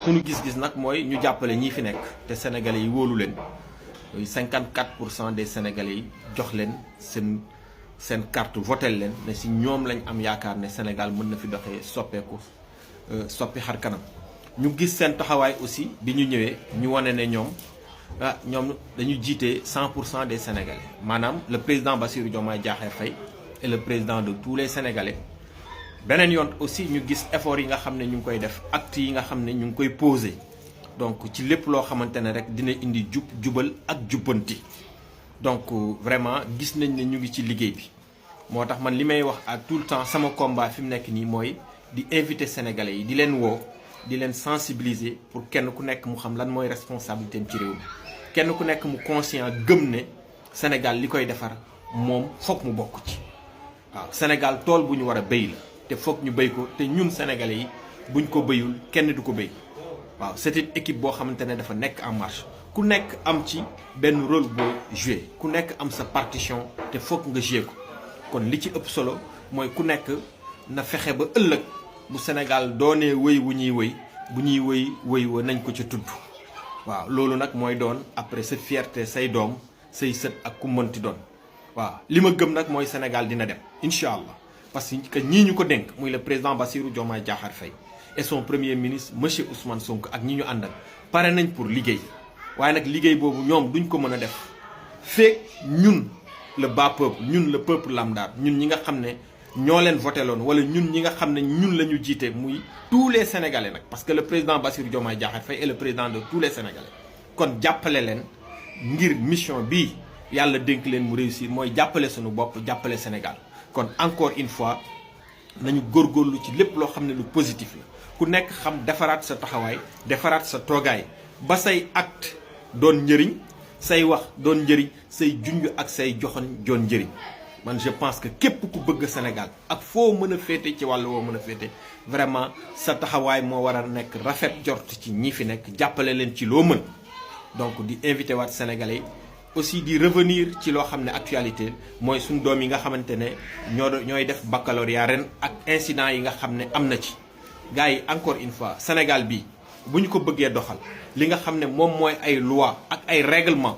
suñu gis-gis nag mooy ñu jàppale ñi fi nekk te sénégalais yi wóolu leen 54% des sénégalais yi jox leen seen carte votel leen ne si ñoom lañ am yaakaar ne Sénégal mën na fi doxee soppeeku soppi xar kanam. ñu gis seen taxawaay aussi bi ñu ñëwee ñu wane ne ñoom dañu jiite 100% des sénégalais maanaam le président Bassirou Diomaye Diakhar Faye est le président de tous les sénégalais. beneen yoon aussi ñu gis effort yi nga xam ne ñu ngi koy def acte yi nga xam ne ñu ngi koy posé donc ci lépp loo xamante ne rek dina indi jubal ak jubbanti donc vraiment gis nañ ne ñu ngi ci liggéey bi moo tax man li may wax à tout le temps sama combat fi mu nekk nii mooy di inviter sénégalais yi di leen woo di leen sensibiliser pour kenn ku nekk mu xam lan mooy responsabilité am ci réew mi kenn ku nekk mu conscient gëm ne Sénégal li koy defar moom foog mu bokk ci waaw Sénégal tool bu ñu war a béy la te foog ñu béy ko te ñun sénégalais yi buñ ko béyul kenn du ko béy waaw c'est une équipe boo xamante ne dafa nekk en marche ku nekk am ci benn rôle boo joué ku nekk am sa partition te foog nga joué ko kon li ci ëpp solo mooy ku nekk na fexe ba ëllëg bu Sénégal doonee wëy wu ñuy wëy bu ñuy wëy wa nañ ko ci tudd waaw loolu nag mooy doon après sa fierté say doom say sët ak ku mënti doon waaw li ma gëm nag mooy Sénégal dina dem incha allah. parce que ñii ñu ko dénk muy le président Bassirou Diomaye Diakhar Faye et son premier ministre monsieur Ousmane Sonko ak ñi ñu àndal pare nañ pour liggéey waaye nag liggéey boobu ñoom duñ ko mën a def fekk ñun le bas peuple ñun le peuple lambda ñun ñi nga xam ne ñoo leen voté loon wala ñun ñi nga xam ne ñun la ñu jiite muy tous les sénégalais nag parce que le président Bassirou Diomaye Diakhar Faye est le président de tous les sénégalais kon jàppale leen ngir mission bii yàlla dénk leen mu réussir mooy jàppale suñu bopp jàppale Sénégal. kon encore une fois nañu góorgóorlu ci lépp loo xam ne lu positif la ku nekk xam defaraat sa taxawaay defaraat sa toogaay ba say acte doon njëriñ say wax doon njëriñ say junj ak say joxoñ doon njëriñ man je pense que képp ku bëgg Sénégal ak foo mën a féete ci wàll woo mën a féete vraiment sa taxawaay moo war a nekk rafet jort ci ñi fi nekk jàppale leen ci loo mën donc di invité waat sénégalais yi aussi di revenir ci loo xam ne actualité mooy suñu doom yi nga xamante ne ñooy def baccalauréat ren ak incident yi nga xam ne am na ci gars yi encore une fois Sénégal bi bu ñu ko bëggee doxal li nga xam ne moom mooy ay loi ak ay règlement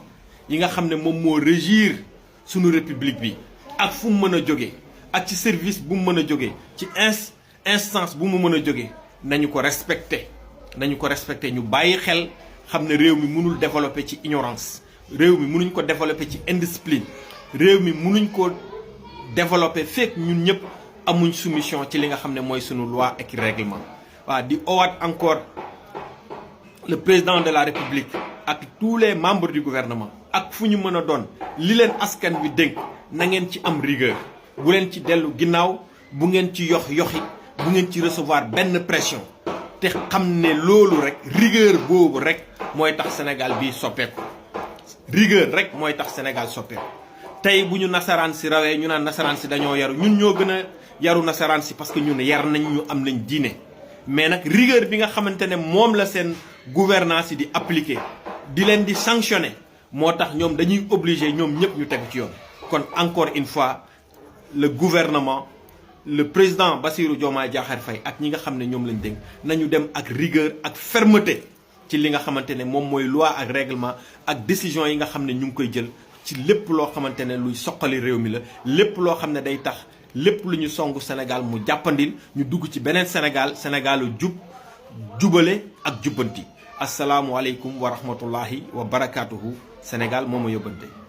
yi nga xam ne moom moo régir suñu république bi ak fu mu mën a jógee ak ci service bu mu mën a jógee ci instance bu mu mën a jógee nañu ko respecté ñu bàyyi xel xam ne réew mi mënul développer ci ignorance réew mi mënuñ ko développer ci indiscipline réew mi mënuñ ko développer fekk ñun ñëpp amuñ soumission ci li nga xam ne mooy sunu loi ak règlement waaw di owaat encore le président de la république ak tous les membres du gouvernement ak fu ñu mën a doon li leen askan wi dénk na ngeen ci am rigueur bu leen ci dellu ginnaaw bu ngeen ci yoxi bu ngeen ci recevoir benn pression te xam ne loolu rek rigueur boobu rek mooy tax Sénégal bii soppeeku rigueur rek mooy tax Sénégal soppeeku tey bu ñu nasaraan si rawee ñu naan nasaraan si dañoo yaru ñun ñoo gën a yaru nasaraan si parce que ñun yar nañ ñu am nañ diine mais nag rigueur bi nga xamante ne moom la seen gouvernance yi di appliquer di leen di sanctionner moo tax ñoom dañuy obligé ñoom ñëpp ñu tegu ci yoon. kon encore une fois le gouvernement le président Bassirou Diomaye Diakhar Faye ak ñi nga xam ne ñoom lañ dénk nañu dem ak rigueur ak fermeté. ci li nga xamante ne moom mooy loi ak règlement ak décision yi nga xam ne ñu ngi koy jël ci lépp loo xamante ne luy soqali réew mi la lépp loo xam ne day tax lépp lu ñu songu Sénégal mu jàppandil ñu dugg ci beneen Sénégalu jubale ak jubbanti asalaamualeykum wa rahmatullahi wa barakaatuhu Sénégal moo ma yóbbante